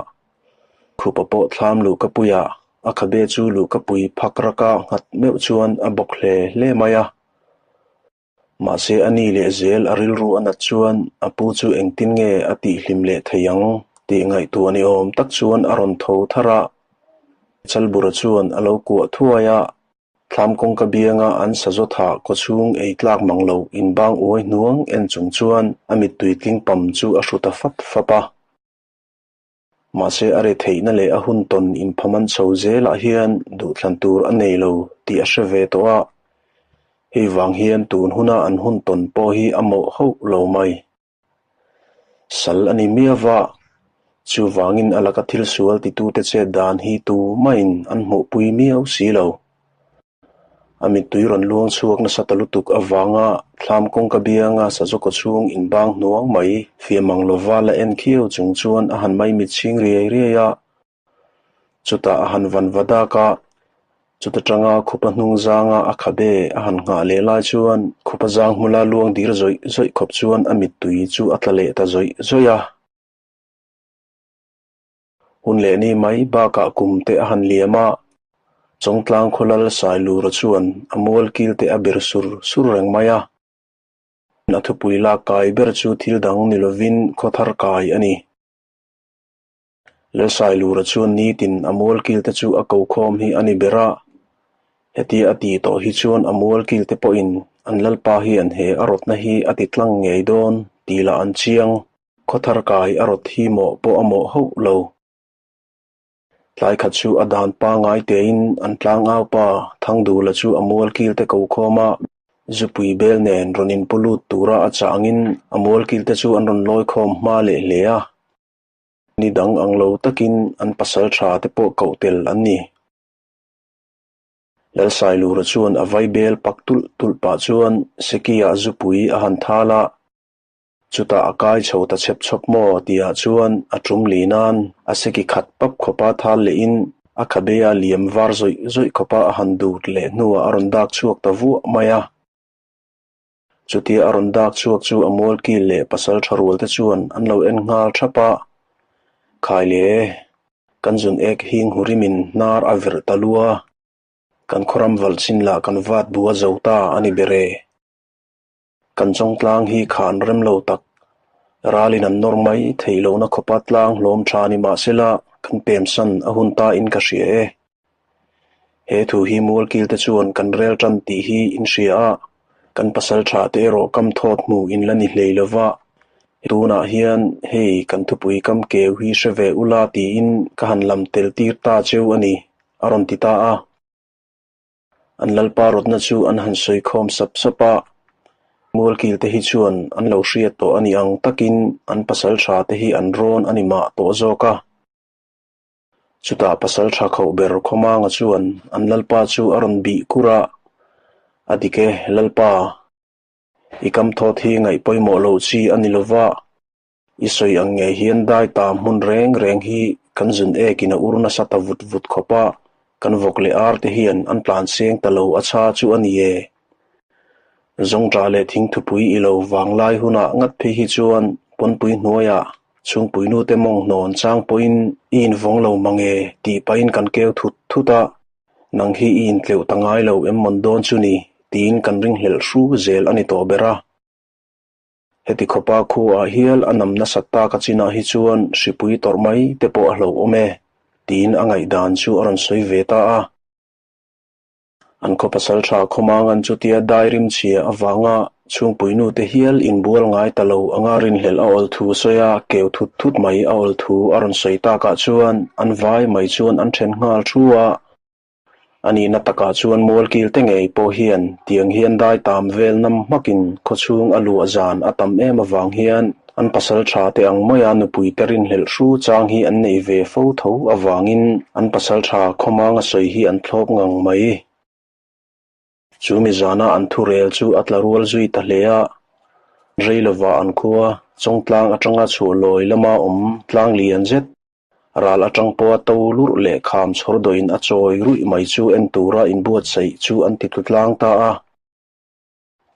A: khupa pawh thlam luhkapuiah a khabe chu luhkapui phak raka nghat meuh chuan a bawk hle hle mai a. Mahse a ni leh zel a rilru a nat chuan a pu chu engtin nge a tihhlim leh thei ang tih ngaihtuah ni awm tak chuan a rawn tho thar a. Chalbura chuan a lo kuah thuai a, Thlam kawngka bianga an sazaw thah kawchhung ei tlak mang lo inbang uai hnuang en chung chuan a mittui tling pam chu a hru ta fap fap a. Mahse a re theihna leh a hun tawn inphaman chho zelah hian duhthlan tur a nei lo tih a hre ve tawh a, hei vang hian tun huna an hun tawn pawh hi a mawh hauh lo mai. Sal a ni miau a, chuvangin a laka thil sual titute chet dan hi tu maiin an hmuhpui miau si lo. A mittui rawn luang chhuak nasa ta lutuk avanga thlam kawngka bianga sazaw kawchhung inbang hnuang mai fiah mang lova la en khiau chung chuan a han maimit chhing riai riai a. Chutah a han van va dak a, chuta tanga khupa hnung zanga a khabe a han nghah leh lai chuan khupa zang hmula luang dir zawih zawih khawp chuan a mittui chu a tla leh ta zawih zawih a. Hun leh ni mai bakah kum te a han liam a, Chawngtlang khawlal Sailura chuan a mual kil te a ber sur sur reng mai a. A thupui lak kai ber chu thil dang ni lovin khawthar kai a ni. Lalsailura chuan nitin a mualkil te chu a ko khawm hi a ni ber a, hetia a ti tawh hi chuan a mualkil te pawhin an lalpa hian he a rawtna hi a ti tlang ngei dawn tih lah an chiang, khawthar kai a rawt hi mawh pawh a mawh hauh lo. Tlai khat chu a dan pangngai tein an tlangau pa Thangdula chu a mualkil te ko khawm a. Zupui bel nen rawn inpu lut tura a chah angin a mualkil te chu an rawn lawi khawm hma leh hle a. Ni dang ang lo takin an pasal tha te pawh koh tel an ni. Lalsailura chuan a vai bel pak tulh tulh pah chuan Seki-ah zupui a han thal a. Chutah a kai chho ta chhep chhawp maw tihah chuan a tum li nan a seki khat pap khawpa thal lehin a khabe a liam var zawih zawih khawpa a han dut leh hnuah a rawn dak chhuak ta vuah mai a. Chutia a rawn dak chhuak chu a mualkil leh pasal tha rual te chuan an lo en nghal thap a, Khai le, kan zun ek hing hurimin hnar a verh ta lua, kan khawram valh chin lah kan vat bua zo ta a ni ber e. Kan chawngtlang hi khan rem lo tak, ralin an nawr mai theih lohna khawpa tlang hlawm tha ni mahsela kan pemsan a hun ta in ka hria e. He thu hi mualkil te chuan kan rel tan tih hi in hria a, kan pasal tha te erawh kam thawt hmu in la ni hlei lova, tunah hian hei kan thupui kam keu hi hre ve ula tiin ka han lam tel tir ta cheu a ni, a rawn ti ta a. An lalpa rawtna chu an han sawi khawm sap sap a, Mualkil te hi chuan an lo hriat tawh a ni ang takin an pasal tha te hi an rawn a ni mah tawh zawk a. Chutah pasal tha khauh ber Khawmanga chuan an lalpa chu a rawn bih kur a, A dik e, lalpa, i kam thawt hi ngaih pawimawh loh chi a ni lova, I sawi ang ngei hian dai ta hmun reng reng hi kan zun ekin a ur nasa ta vut vut khawp a, kan vawk leh ar te hian an tlan seng ta lo a chha chu a ni e. Zawngṭah leh thingthupui i lo vang lai hunah ngat phei hi chuan pawnpui hnuaiah chhungpuinu te mawng hnawn chang pawhin i invawng lo mang e tih pahin kan keu thut thut a, nang hi i intleuh ta ngai lo em mawn dawn chu ni tiin kan ringhlelh hru zel a ni tawh ber a. Heti khawpa khuaah hial a nam nasat tak a chinah hi chuan hripui tawrh mai te pawh a hlauhawm e, tiin a ngaihdan chu a rawn sawi ve ta a. An khaw pasal tha khawmangan chutia dairim chhia avanga chhungpuinu te hial inbual ngai ta lo anga rinhlelh a awl thu sawi a, keu thut thut mai a awl thu a rawn sawi takah chuan an vai mai chuan an then nghal thu a. A nihna takah chuan mualkil te ngei pawh hian tiang hian dai tam vel nam hmakin khawchhung a luah zan a tam em avang hian an pasal tha te ang maia nupui te rinhlelh hru chang hi an nei ve fo tho avangin an pasal tha khawmanga sawi hi an thlawp ngang mai. Chu mi zana an thurel chu a tla rual zui ta hle a, rei lovah an khua Chawngtlang atanga chhuah lawi lama awm tlang lian zet Ral atang pawha to lurh leh kham chhawr dawhin a chawi ruih mai chu en tura inbuatsaih chu an ti tlu tlang ta a.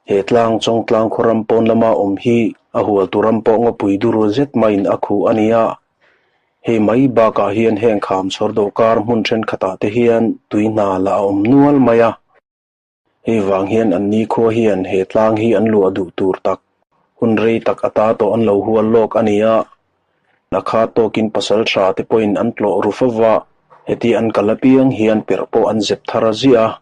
A: He tlang Chawngtlang khaw ram pawn lama awm hi a hualtu ram pawh ngawpui dur zet maiin a khuh a ni a. Hei mai bakah hian heng kham chhawr dawh kar hmun thenkhatah te hian tui hna la a awm nual mai a. Hei vang hian an nikhua hian he tlang hi an luah duh tur tak, hun rei tak ata tawh an lo hual lawk a ni a. Na kha tawkin pasal tha te pawhin an tlawh ru fo va, heti an kal apiang hian perh pawh an zep thar a ziah a.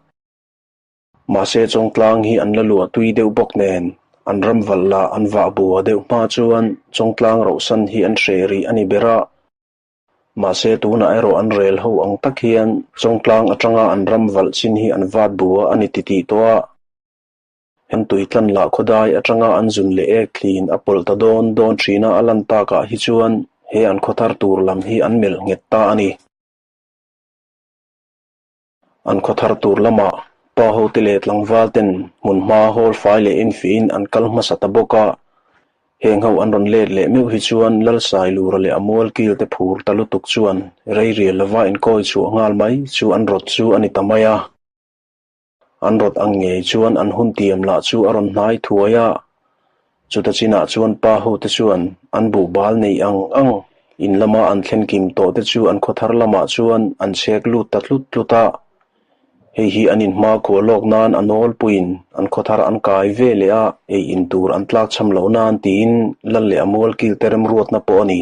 A: Mahse Chawngtlang hi an la luah tui deuh bawk nen, an ram valh lah an vah bua deuh hma chuan Chawngtlang rohsan hi an hreh rih a ni ber a. Mahse tunah erawh an rel ho ang tak hian Chawngtlang atanga an ram valh chin hi an vat bua a ni titih tawh a. An tuitlan lah khawdai atanga an zun leh ek thlin a pawlh ta dawn dawn thina a lan takah hi chuan he an khawthar tur lam hi an melh nghet ta a ni. An khawthar tur lamah pa hote leh tlangval ten hmunhma hawl fai leh enfiahin an kal hmasa ta bawk a. Heng ho an rawn let leh meuh hi chuan Lalsailura leh a mualkil te phur ta lutuk chuan rei rial lova inkawi chhuah nghal mai chu an rawt chu a ni ta mai a. An rawt ang ngei chuan an hun tiam lah chu a rawn hnai thuai a. Chuta chinah chuan pa hote chuan an buhbal neih ang ang in lama an thlen kim tawh te chu an khawthar lamah chuan an chhek lut ta tlut tlut a. Hei hi an inhma khuah lawk nan a nawlpuiin an khawthar an kai ve leh a, ei in tur an tlak cham loh nan tiin lal leh a mualkil te remruatna pawh a ni.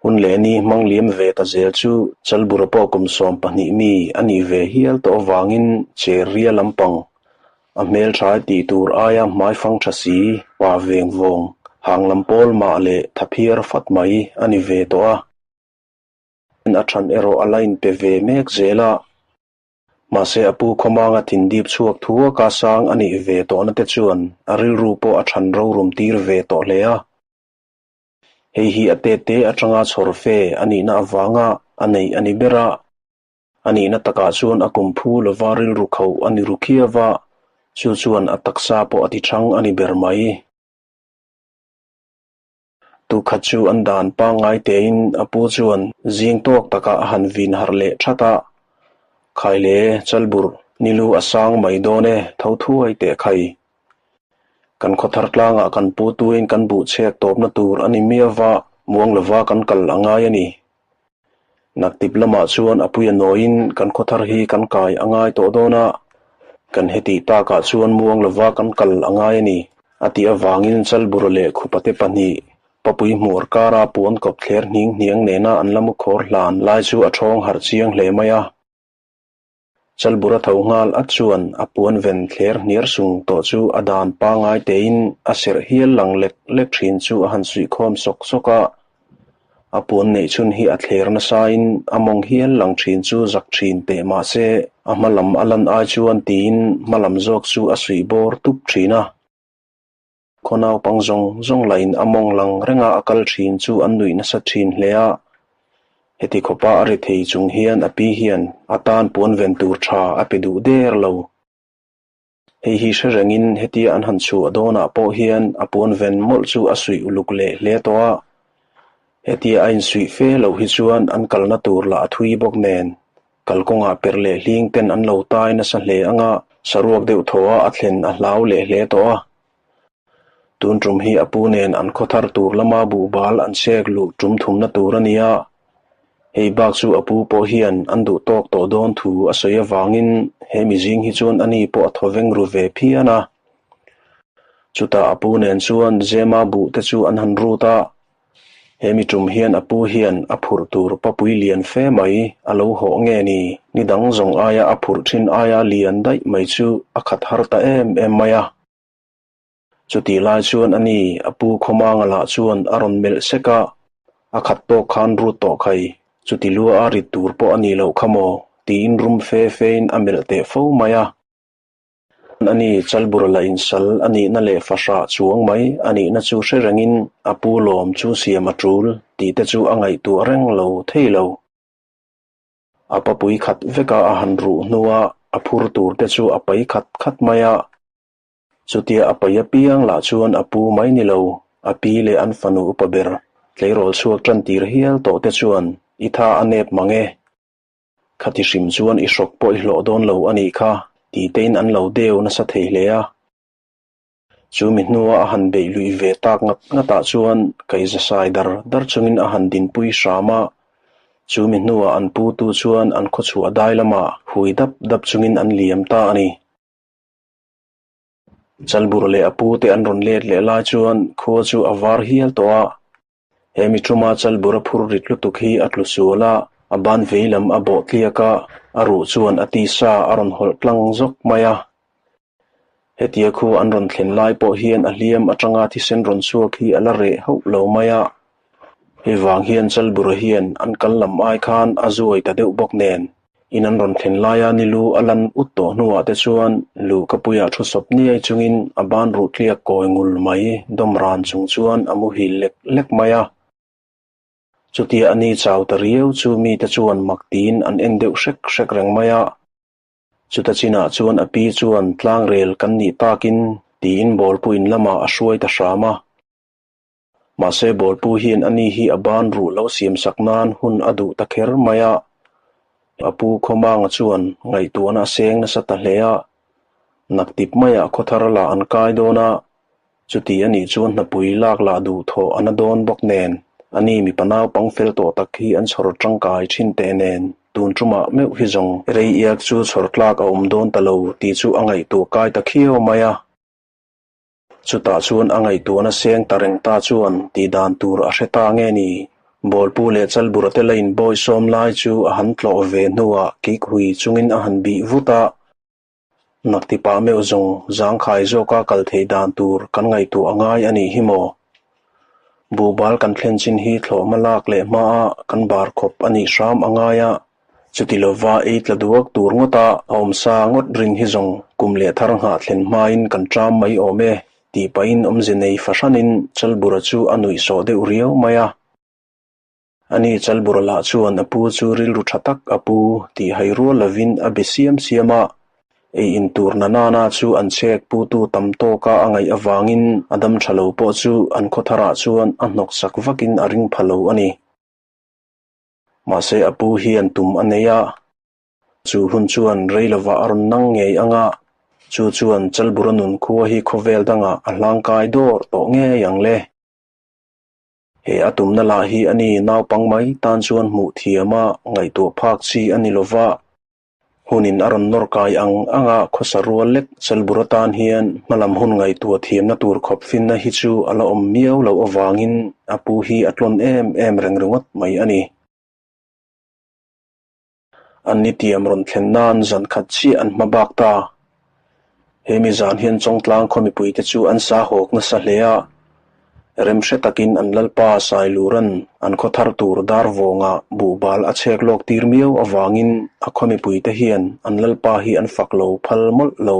A: Hun leh ni hmang liam ve ta zel chu Chalbura pawh kum 12 mi a nih ve hial tawh avangin cher ria lampang a hmeltha tih tur aia hmaifang tha si, pa veng vawng, hang lam pawl mah leh thaphiar fat mai a ni ve tawh a. A than erawh a la inpe ve mek zel a. Mahse a pu khawmanga thin dip chhuak thuaka sang a nih ve tawhna te chuan a rilru pawh a than rorum tir ve tawh hle a. Hei hi a tete atanga chhawr fe a nihna avanga a neih a ni ber a. A nihna takah chuan a kum phu lova rilru khauh a ni ru khiau a, chu chuan a taksa pawh a ti thang a ni ber mai. Tukhat chu an dan pangngai tein a pu chuan zing tawk takah a han vin harh leh that a, Khaile, Chalburh, nilu a sang mai dawn e, tho thuai teh khai. Kan khawthar tlangah kan pu tuin kan buh chhek tawpna tur a ni miau va, muang lova kan kal a ngai a ni. Naktip lamah chuan a puia nawiin kan khawthar hi kan kai a ngai tawh dawn a, kan hetih takah chuan muang lova kan kal a ngai a ni, a tih avangin Chalbura leh Khupate pahnih Papui hmur kara puan kawp thler hning hniang nena an la mu khawr hlan lai chu a thawng harh chiang hle mai a. Chalbura tho nghal at chuan a puan ven thler hniar sung tawh chu a dan pangngai tein a serh hial lang lek lek thin chu a han suihkhawm sawk sawk a. A puan neih chhun hi a thler nasain a mawng hial lang thin chu zak thin teh mah se a hma lam a lan ai chuan tiin hma lam zawk chu a suih bawr tup thin a. Khaw naupang zawng zawng lahin a mawng lang renga a kal thin chu an nuih nasa thin hle a. Heti khawpa a ri thei chung hian a pi hian a tan puan ven tur tha a pe duh der lo. Hei hi hre rengin hetia an han chhuah dawnah pawh hian a puan ven mawlh chu a suih uluk leh hle tawh a. Hetia a insuih fe loh hi chuan an kalna tur lah a thui bawk nen. Kalkawngah perh leh hling ten an lo tai nasa hle anga saruak deuh thaw a a thlen a hlau leh hle tawh a. Tun tum hi a pu nen an khaw thar tur lama buhbal an chek luh tum thumna tur a ni a. Hei bak chu a pu pawh hian an duh tawk tawh dawn thu a sawi avangin he mizing hi chuan ani pawh a thaw veng ru ve phian a. Chutah a pu nen chuan Zema buh te chu an han rut a. He mi tum hian a pu hian a phurh tur papui lian fe mai a lo hawh nge ni? Ni dang zawng aia a phurh thin aia lian daih mai chu a khat har ta em em mai a. Chutih lai chuan a ni, a pu Khawmanga lah chuan a rawn melh sek a, a khat tawk khan rut tawh khai, chuti lua a rit tur pawh a nih loh kha maw? tiin rum fe fein a melh teh fo mai a. A ni, Chalbura la insal a nihna leh fahrah chuang mai a nihna chu hre rengin a pu lawm chu siam a tul tih te chu a ngaihtuah reng lo thei lo. A papui khat veka a han ruh hnua a phur tur te chu a pai khat khat mai a. Chutia a pai apiang lah chuan a pu mai ni lo, a pi leh an fanu upa ber tleirawl chhuak tan tir hial tawh te chuan i tha a nep mang e. Khati hrim chuan i hrawk pawh i hlawh dawn lo a nih kha ti tein an lo deu nasa thei hle a. Chu mi hnua a han beih luih ve tak ngat ngatah chuan kaihzasai dar dar chungin a han dinpui hram a. Chu mi hnuah an pu tu chuan an khawchhuah dai lamah hui dap dap chungin an liam ta a ni. Chalbur leh a pu te an rawn let leh lai chuan khua chu a var hial tawh a. He mi ṭuma Chalbur a phur rit lutuk hi a tlu sual a, a ban vei lam a bawh tliak a, a ruh chuan a tisa a rawn hawlh tlang zawk mai a. Hetia khua an rawn thlen lai pawh hian a hliam aṭanga thisen rawn chhuak hi a la reh hauh lo mai a. Hei vang hian Chalbura hian an kal lam ai khan a zuai ta deuh bawk nen. In an rawn thlen laia ni lu a lan ut tawh hnuah te chuan luhkapuiah thu sawp niai chungin a ban ruh tliak kawi ngul mai dawm ran chung chuan a muhil lek lek mai a. Chutia a ni chau ta riau chu mite chuan mak tiin an en deuh hrek hrek reng mai a. Chuta chinah chuan a pi chuan tlangrel kan nih takin tiin bawlpu in lamah a hruai ta hram a. Mahse bawlpu hian ani hi a ban ruh lo siam sak nan hun a duh ta kher mai a. A pu Khawmanga chuan ngaihtuahna a seng nasa ta hle a. Naktip maiah khawthar lah an kai dawn a, chuti a nih chuan hnapui lak lah duh thawh a na dawn bawk nen, ani mipa naupang fel tawh tak hi an chhawr tangkai thin teh nen, tun tumah meuh hi zawng rei iak chu chhawr tlak a awm dawn ta lo tih chu a ngaihtuah kai ta khiau mai a. Chutah chuan a ngaihtuahna seng ta reng ta chuan tih dan tur a hre ta nge ni? Bawlpu leh Chalbura te la inbawi sawm lai chu a han tlawh ve hnuah kik hui chungin a han bih vut a. Naktipah meuh zawng zangkhai zawka kal theih dan tur kan ngaihtuah a ngai a nih hi maw? Buhbal kan thlen chin hi thlawhhma lak leh hmaa kan bar khawp a nih hram a ngai a. Chuti lova ei tla duak tur ngawta a awmsa ngawt rin hi zawng kum leh thar nghah thlen hmain kan ṭam mai awm e, tih pahin awmze nei fahranin Chalbura chu a nuih sawh deuh riau mai a. Ani Chalbura lah chuan a pu chu rilru ṭha tak a pu tih hai rual lovin a be siam siam a, ei in tur na nana chu an chhek putu tam tawka a ngaih avangin a dam ṭha lo pawh chu an khawtharah chuan a hnawksak vakin a ring pha lo a ni. Mahse a pu hian tum a nei a, chu hun chuan rei lovah a rawn nang ngei ang a, chu chuan Chalbura nun khua hi khawvel dangah a hlangkai dawr tawh ngei ang le. He a tumna lah hi a ni naupang mai tan chuan hmuh thiam a ngaihtuah phak chi a ni lova, Hunin a rawn nawr kai ang ang a, khawsa rual lek Chalbura tan hian hmalam hun ngaihtuah thiamna tur khawp finna hi chu a la awm miau loh avangin a pu hi a tlawn em em reng ringawt mai a ni. An ni tiam rawn thlen nan zan khat chiah an hma bak ta. Hemi zan hian Chawngtlang khaw mipuite chu an sa hawk nasa hle a, remhre takin an lalpa Sailuran an khaw thar tur dar vawngah buhbal a chhek lawk tir miau avangin a khaw mipuite hian an lalpa hi an fak lo phal mawlh lo.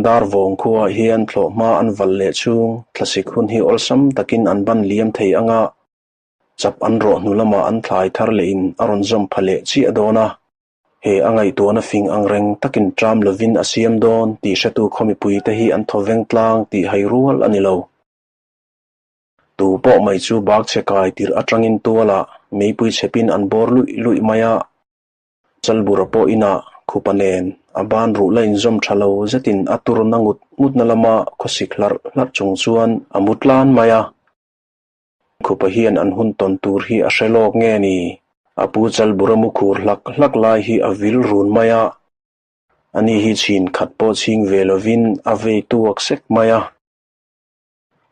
A: Dar vawng khuaah hian thlawhhma an valh leh chhung thlasik hun hi awlsam takin an ban liam thei ang a, chap an rawh hnu lamah an thlai thar lehin a rawn zawm pha leh chiah dawn a. He a ngaihtuahna fing ang reng takin ṭam lovin a siam dawn tih hretu khaw mipuite hi an thaw veng tlang tih hai rual a ni lo. Tu pawh mai chu bak chhe kai tirh aṭangin tualah meipui chhepin an bawr luih luih mai a, Chalbura pawh inah khupa nen a ban ruh la inzawm ṭha lo zetin a turna ngut ngutna lama khawsik hlarh hlarh chung chuan a mu tlan mai a. Khupa hian an hun tawn tur hi a hre lawk nge ni? A pu Chalbura mu khur hlak hlak lai hi a vil run mai a, ani hi chhin khat pawh chhing ve lovin a vei tuak sek mai a.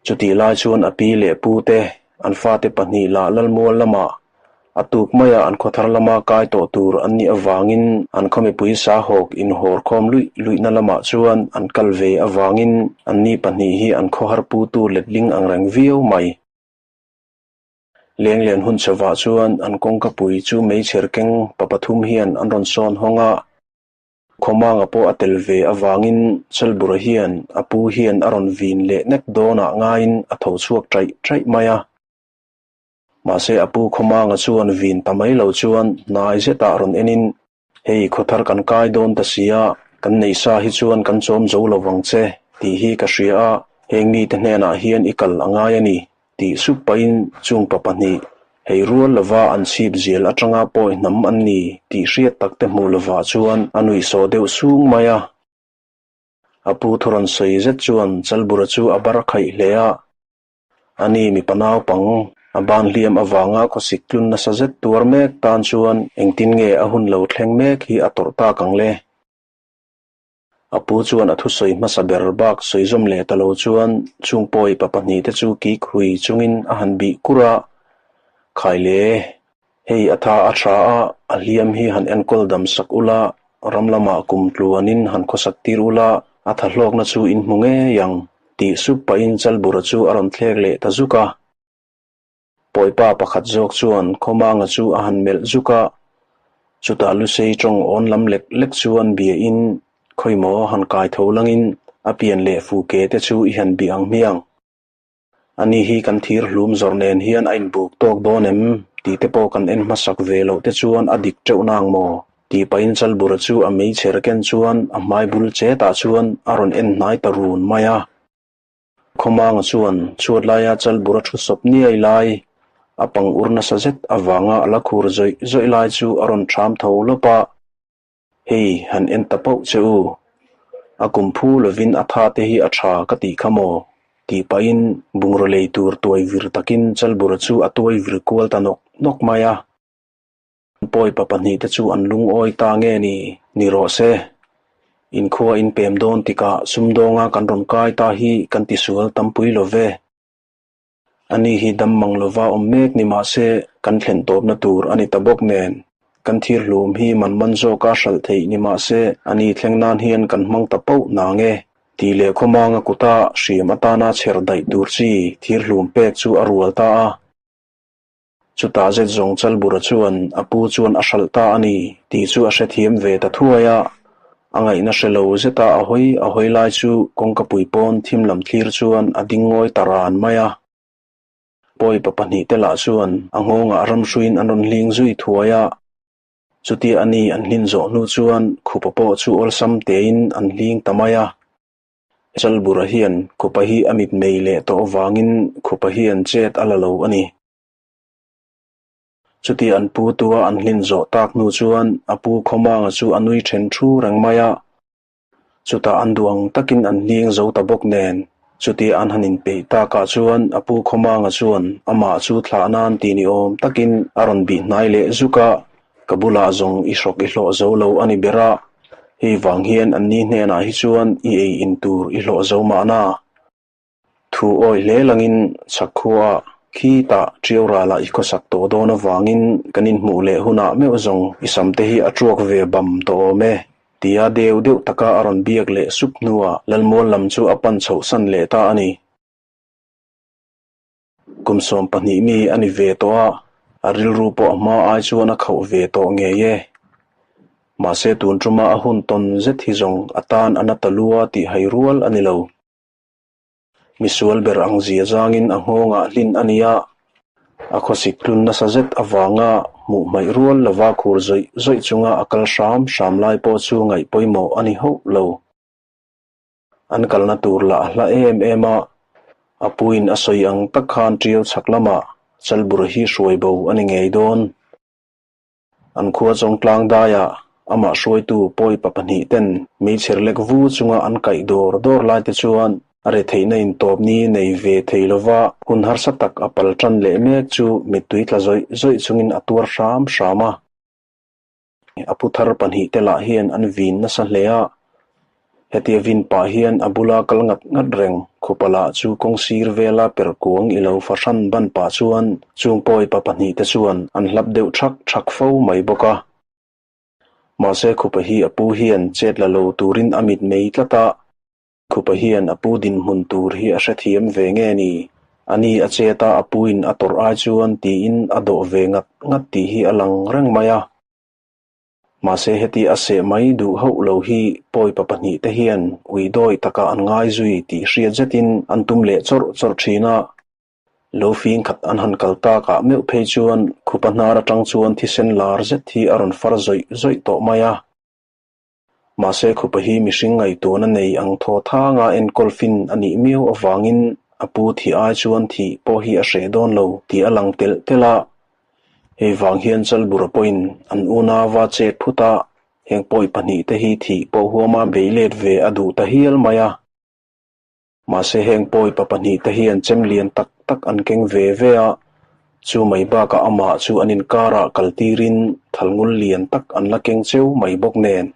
A: Chutih lai chuan a pi leh pu te, an fate pahnih lah Lalmual lamah A tuk maia an khawthar lama kai tawh tur an nih avangin an khaw mipui sahawk inhawr khawm luih luihna lamah chuan an kal ve avangin anni pahnih hi an khawhar putu letling ang reng viau mai. Lenglen hun chhovah chuan an kawngka pui chu meichher keng pa pathum hian an rawn sawn hawng a, Khawmanga pawh a tel ve avangin Chalbura hian a pu hian a rawn vin leh nek dawnah ngaiin a tho chhuak ṭaih ṭaih mai a. Mahse a pu Khawmanga chuan vin ta mai lo chuan hnai zetah rawn enin, Hei khawthar kan kai dawn ta si a, kan neih sa hi chuan kan chawm zo lo vang che tih hi ka hria a, heng mite hnenah hian i kal a ngai a ni tih sup pahin chung pa pahnih hei rual lova an chhip zial atanga pawi hnam an ni tih hriat takte hmuh lovah chuan a nuihsawh deuh sung mai a. A pu thu rawn sawi zet chuan Chalbura chu a bar khaih hle a. Ani mipa naupang a ban hliam avanga khawsik tlun nasa zet tuar mek tan chuan engtin nge a hun lo thleng mek hi a tawrh tak ang le? A pu chuan a thusawi hmasa ber bak sawi zawm leh ta lo chuan chung pawi pa pahnih te chu kik hui chungin a han bih kur a, Khai le, hei a tha a tha a, a hliam hi han enkawl dam sak ula, ram lamah kum tluanin han khawsak tir ula, a tha hlawkna chu in hmu ngei ang, tih sup pahin Chalbura chu a rawn thlek leh ta zuk a. Pawipa pakhat zawk chuan Khawmanga chu a han melh zuk a, chutah Lusei tawng awn lam lek lek chuan biain khawimaw han kai tho langin a pian leh fu ke te chu i han bih ang hmiang. Ani hi kan thir hlum zawrh nen hian a inbuk tawk dawn em tih te pawh kan en hmasak ve loh te chuan a dik teuh nang maw? Tih pahin Chalbura chu a meichher ken chuan a hmai bul chetah chuan a rawn en hnai ta run mai a. Khawmanga chuan chhuat laia Chalbura thu sawp niai lai, a pang ur nasa zet avanga a la khur zawih zawih lai chu a rawn ṭham tho lawp a. Hei, han en ta pauh che u. A kum phu lovin a tha te hi a tha ka tih kha maw? tih pahin bungraw lei tur tuai vir takin Chalbura chu a tuai vir kual ta nawk nawk mai a. Pawi pa pahnih te chu an lungawi ta nge ni? Ni rawh se. Inkhua in pem dawn tikah sumdawnga kan rawn kai ta hi kan tisual tampui lo ve. Ani hi dam mang lova awm mek ni mah se kan thlen tawpna tur a ni ta bawk nen, kan thir hlum hi man man zawka hralh theih ni mah se ani thleng nan hian kan hmang ta pauh nang e tih leh khawmanga kuta hriam atana chher daih tur chi thir hlum pek chu a rual ta a. Chutah zet zawng Chalbura chuan a pu chuan a hralh ta a ni tih chu a hrethiam ve ta thuai a. A ngaihna hre lo zeta a hawi a hawi lai chu kawngkapui pawn thim lam thlir chuan a ding ngawi ta ran mai a. Pawipa pahnihte lah chuan a nghawngah ramhruiin an rawn hling zui thuai a. Chutia a ni an hlin zawh hnu chuan khupa pawh chu awlsam tein an hling ta mai a. Chalbura hian khupa hi a mitmei leh tawh avangin khupa hian chet a la lo a ni. Chutia an pu tua an hlin zawh tak hnu chuan a pu Khawmanga chu a nui then thu reng mai a. Chutah an duh ang takin an hling zo ta bawk nen, chutia an han inpeih takah chuan a pu Khawmanga chuan amah chu thlah nan ti ni awm takin a rawn bih hnai leh zuk a, Ka bulah zawng i hrawk i hlawh zo lo a ni ber a, hei vang hian anni hnenah hi chuan i ei in tur i hlawh zo mahna. Thu awi hle langin chhakkhua khi tah ṭiau ralah i khawsak tawh dawn avangin kan inhmuh leh hunah meuh zawng i samte hi a ṭuak ve bam tawh awm e, tia deuh deuh taka a rawn biak leh sup hnuah Lalmual lam chu a pan chhohsan leh ta a ni. Kum 12 mi a ni ve tawh a, a rilru pawh a hma ai chuan a khauh ve tawh ngei e. Mahse tun ṭuma a hun tawn zet hi zawng a tan a na ta lua tih hai rual a ni lo. Misual ber ang zia zangin a nghawngah hlin a ni a, a khawsik tlun nasa zet avanga hmuh hmaih rual lova khur zawih zawih chunga a kal hram hram lai pawh chu ngaih pawimawh a ni hauh lo. An kalna tur lah a hla em em a, a puiin a sawi ang tak khan ṭiau chhak lamah Chalbura hi hruai bo a ni ngei dawn. An khua chawng tlang daiah amah hruaitu pawipa pahnih ten meichher lek vu chunga an kaih dawr dawr lai te chuan a retheihna intawp ni nei ve thei lova hun harsa tak a pal tan leh mek chu mittui tla zawih zawih chungin a tuar hram hram a. A pu thar pahnih te lah hian an vin nasa hle a, hetia vin pah hian a bula kal ngat ngat reng khupa lah chu kawng sir vela per kuang i lo fahran ban pah chuan chung pawipa pahnih te chuan an hlap deuh thak thak fo mai bawk a. Mahse khupa hi a pu hian chet la lo turin a mit mei tlat a, khupa hian a pu dinhmun tur hi a hrethiam ve nge ni? A ni a chet a a puin a tawrh ai chuan tiin a dawh ve ngat ngat tih hi a lang reng mai a. Mahse heti a seh mai duh hauh lo hi pawipa pahnih te hian ui dawi taka an ngai zui tih hriat zetin an tum leh chawrh chawrh thin a. Lo fing khat an han kal takah meuh phei chuan khupa hnar atang chuan thisen lar zet hi a rawn far zawih zawih tawh mai a. Mahse khupa hi mihring ngaihtuahna nei ang thaw thanga enkawl fin a nih miau avangin a pu thih ai chuan thih pawh hi a hreh dawn lo tih a lang telh telh a. Hei vang hian Chalbura pawhin an unauva chet phut a, heng pawi pahnihte hi thih pawh huama bei let ve a duh ta hial mai a. Mahse heng pawipa pahnihte hian chem lian tak tak an keng ve ve a, chu mai bakah amah chu an inkarah kal tirin thalngul lian tak an la keng cheu mai bawk nen,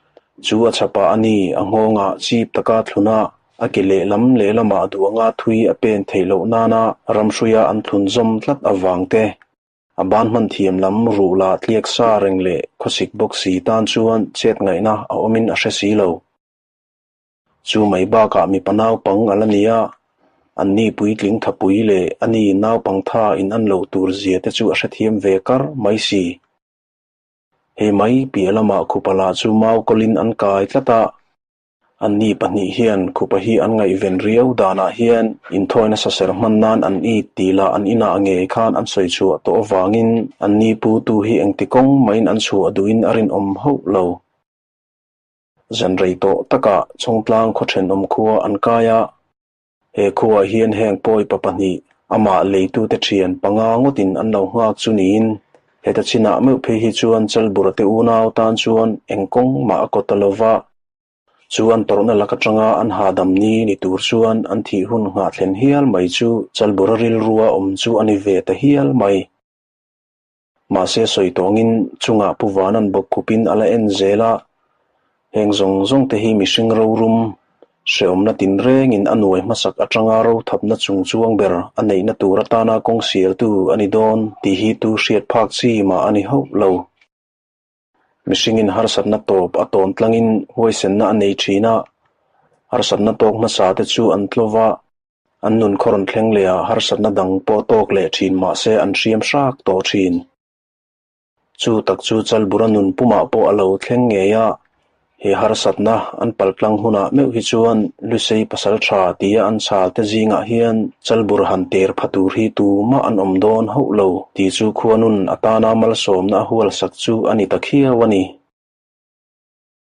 A: chu a chhapah a ni a nghawngah chip taka thlun a, a ke lehlam lehlamah duh anga thui a pen theih loh nana ramhruia an thlun zawm tlat avang te, a ban hman thiam lam ruh lah tliak sa reng leh khawsik bawk si tan chuan chet ngaihna a awmin a hre si lo. Chu mai bakah mipa naupang a la ni a, anni puitling thapui leh ani naupang tha in an loh tur zia te chu a hrethiam ve kar mai si. Hei mai piah lamah khupa lah chu mau kawlin an kai tlat a, anni pahnih hian khupa hi an ngaihven riau danah hian inthawina saser hman nan an it tih lah an inah ngei khan an sawi chhuah tawh avangin anni putu hi engti kawng maiin an chhuah duhin a rinawm hauh lo. Zan rei tawh takah Chawngtlang khaw thenawm khua an kai a, he khuaah hian heng pawipa pahnih amah leitute thian panga ngawtin an lo nghak chu niin heta chinah meuh phei hi chuan Chalbura te unau tan chuan eng kawng mah a kaw ta lo va, chu an tawrhna lak atanga an hahdam ni ni tur chuan an thih hun nghah thlen hial mai chu Chalbura rilrua awm chu a ni ve ta hial mai. Mahse sawi tawngin chungah Pu Vanan bawk khupin a la en zel a, heng zawng zawng te hi mihring rorum hrehawmna tinrengin a nuai hmasak atanga rothapna chung chuang ber a neihna tur atana kawng sialtu a ni dawn tih hi tu hriat phak chi mah a ni hauh lo. Mihringin harsatna tawp a tawn tlangin huaisenna a nei thin a, harsatna tawk hmasa te chu an tlawva. An nun khaw rawn thleng leh ah harsatna dang pawh tawk leh thin mah se an hriam hrak tawh thin. Chu tak chu Chalbura nun pumah pawh a lo thleng ngei a, he harsatna an paltlang hunah meuh hi chuan Lusei pasal tha tia an chhal te zingah hian Chalbur han ter pha tur hi tumah an awm dawn hauh lo tih chu khuanun atana malsawmna a hualsak chu a ni ta khiau a ni.